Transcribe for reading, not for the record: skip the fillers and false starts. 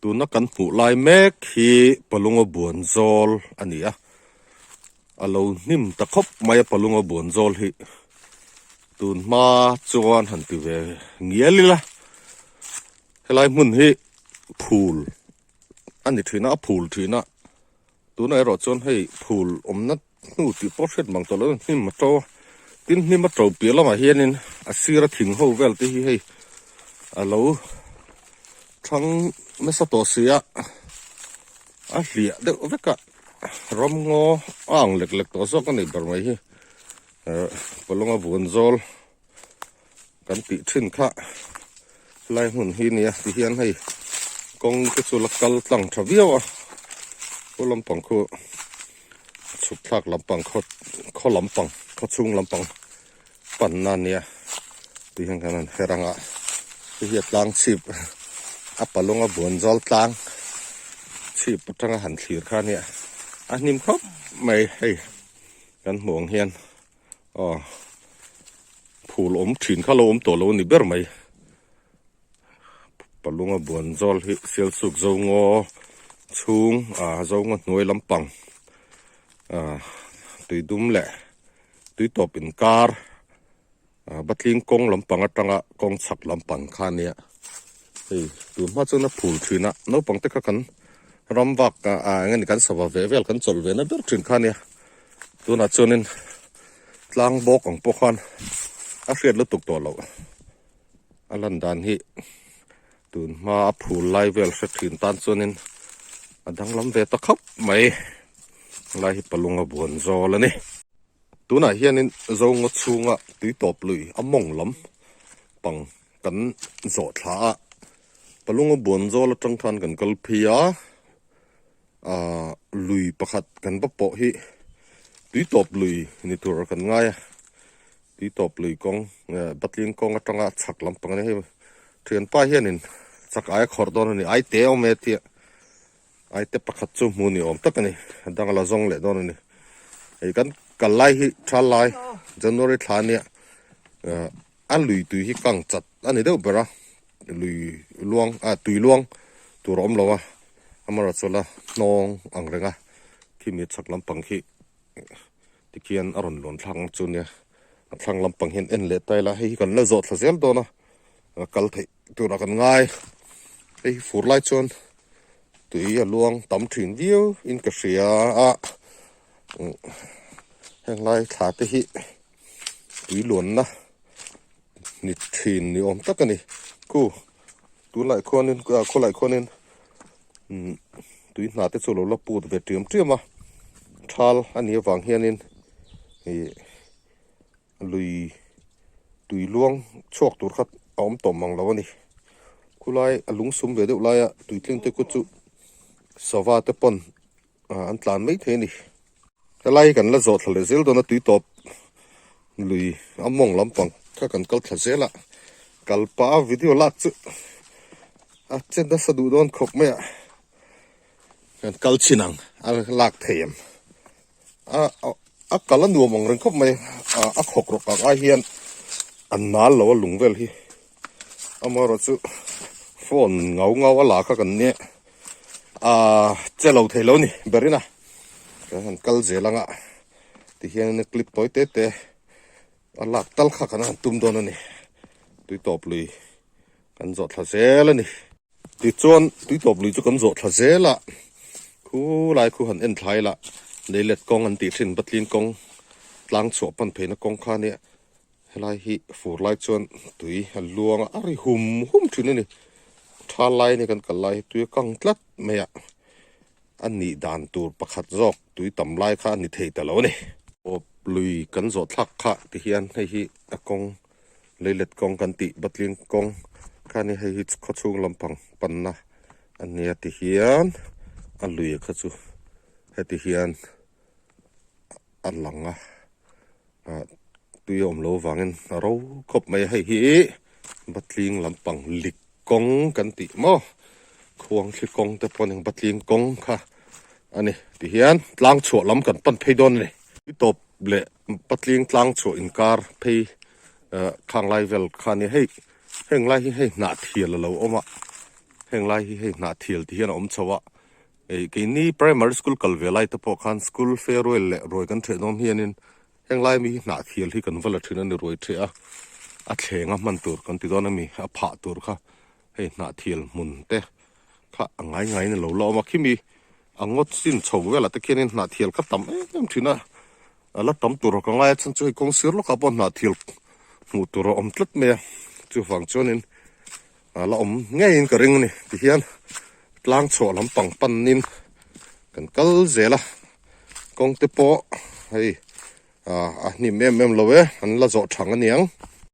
Tuna kan hmuh lai mek hi Palunga buan zawl a ni a, a lo hnim ta khawp mai a Palunga buan zawl hi. Tun hma chuan han ti ve ngial ila, helai hmun hi phul a ni thin a, a phul thin a. Tunah erawh chuan hei phul awmna hnu tih pawh hriat mang tawh lo hnim a to a, tin hnim a to piah lamah hianin a sira thing ho vel te hi hei a lo thang nasa tawh si a, a hliah deuh vek a, ramngaw a ang lek lek tawh zawk a ni ber mai hi eh pawlawnga vuan zawl. Kan tih thin kha helai hmun hi nia ti hian hei kawng te chu la kal tlang tha viau a khaw lampang khu chhuk thlak lampang khaw khaw lampang khaw chhung lampang panna ania ti hian kan han her ang a hei hi a tlang chhip a palunga buan zawl tlang chhip atanga han thlir kha ania a hnim khawp mai hei kan hmuh ang hian. Aw phul awm thin kha lo awm tawh lo a ni ber mai palunga buan zawl hi sialsuk zo ngaw chhung ah zo ngaw hnuai lampang ah tui dum leh tui tawp inkar ah batling kawng lampang atanga kawng chhak lampang kha a nia hei tun hma chuan a phul thin a naupang te kha kan ram vak ah eng nge ni kan sava ve vel kan chawlh ve na ber thin kha a nia. Tunah chuanin tlang bawk ang pawh khan a hriat lutuk tawh loh a lan dan hi tun hma a phul lai vel hre thin tan chuanin a danglam ve ta khawp mai lai hi palunga buan zawl a ni. Tunah hianin Zongaw chhunga tui tawp lui a mawng lam pang kan zawh thla a, palunga buan zawl atang khan kan kal phei a. Ahh lui pakhat kan va pawh hi tui tawp lui ni tur kan ngai a tui tawp lui kawng eh batling kawng atanga chhak lampang a ni hei thianpa hianin chak aia khawrh dawn a ni ai te a awm e tia ai te pakhat chu hmuh ni awm tak a ni a dang a la zawng leh dawn a ni hei kan kal lai hi tha lai January thla ania eh a lui tui hi kang chat a ni deuh ber a lui luang ah tui luang tur a awm lo a amaherawhchu la hnawng ang reng a khimi chhak lampang khi tikhian a rawn luan thlak ang chu nia a thlang lampang hian en leh ta ila hei hi kan la zawh thla zel dawn a kal theih turah kan ngai hei hi fur lai chuan tui a luang tam thin viau in ka hria a heng lai thla te hi tui luanna ni thin ni awm tak a ni khu tunlai khuanin ah khawlai khuanin umm tui hna te chu a lo la put ve tiam tiam a thal a nih avang hianin ih lui tui luang chhuak tur kha a awm tawh mang lo a ni khulai a lung sum ve deuh laia tui tling te khu chu sava te pawn ah an tlan mai thei a ni helai hi kan la zawh thla leh zel dawn a tui tawp lui a mawng lampang kha kan kal thla zel a kal pah a video lak chu a che nasa duh dawn khawp mai a kan kal chin ang a lak thei em a a kal a nuam ang reng khawp mai a a khawk rawk ang ai hian a nal lo a lung vel hi amaherawhchu phone ngau ngau a la kha kan nia. Ahh che lo thei lo ni ber in a kan han kal zel ang a tihian in clip tawi te te a lak tal kha kan han tum dawn a ni tui tawp lui kan zawh thla zel a ni tichuan tui tawp lui chu kan zawh thla zel a khulai khu han en thlai la leilet kawng an tih thin patling kawng tlang chhuah pan pheina kawng kha nia. Helai hi fur lai chuan tui a luang a, a ri hum hum thin a ni. Tha lai a ni kan kal lai hi tui a kang tlat mai a, a nih dan tur pakhat zawk tui tam lai kha a ni thei ta lo a ni. Awp lui kan zawh thlak kha ti hian hei hi a kawng leilet kawng kan tih batling kawng kha a ni hei hi khawchhung lampang panna a nia ti hian a lui kha chu heti hian a lang a. Ah tui a awm lo vangin a ro khawp mai a hei hi batling lampang lik kawng kan tih maw khuang thli kawng te pawh a ni batling kawng kha a ni tihian tlang chhuah lam kan pan phei dawn a ni tawp leh patling tlang chhuah inkar phei ah khang lai vel kha a ni hei heng lai hi hei hnah thial a lo awm a. Heng lai hi hei hnah thial ti hian a awm chho a, ei keini primary school kal ve lai te pawh khan school farewell leh ruai kan ṭheh dawn hianin heng lai mi hi hnah thial hi kan va la ṭhin a ni ruai ṭheh a, a thleng a hman tur kan ti dawn a mi a phah tur kha hei hnah thial hmun te kha a ngai ngaiin a lo la awm a, khimi a ngawt chin chho velah te khianin hnah thial kha tam em em ṭhin a. A la tam tur ka ngai a chhan chu hei kawng sir lawkah pawh hnah thil hmuh tur a awm tlat mai a chuvang chuanin a la awm ngeiin ka ring a ni tihian tlang chhuah lampang panin kan kal zel a kawng te pawh hei ah a hnim em em lo e an la zawh thang aniang.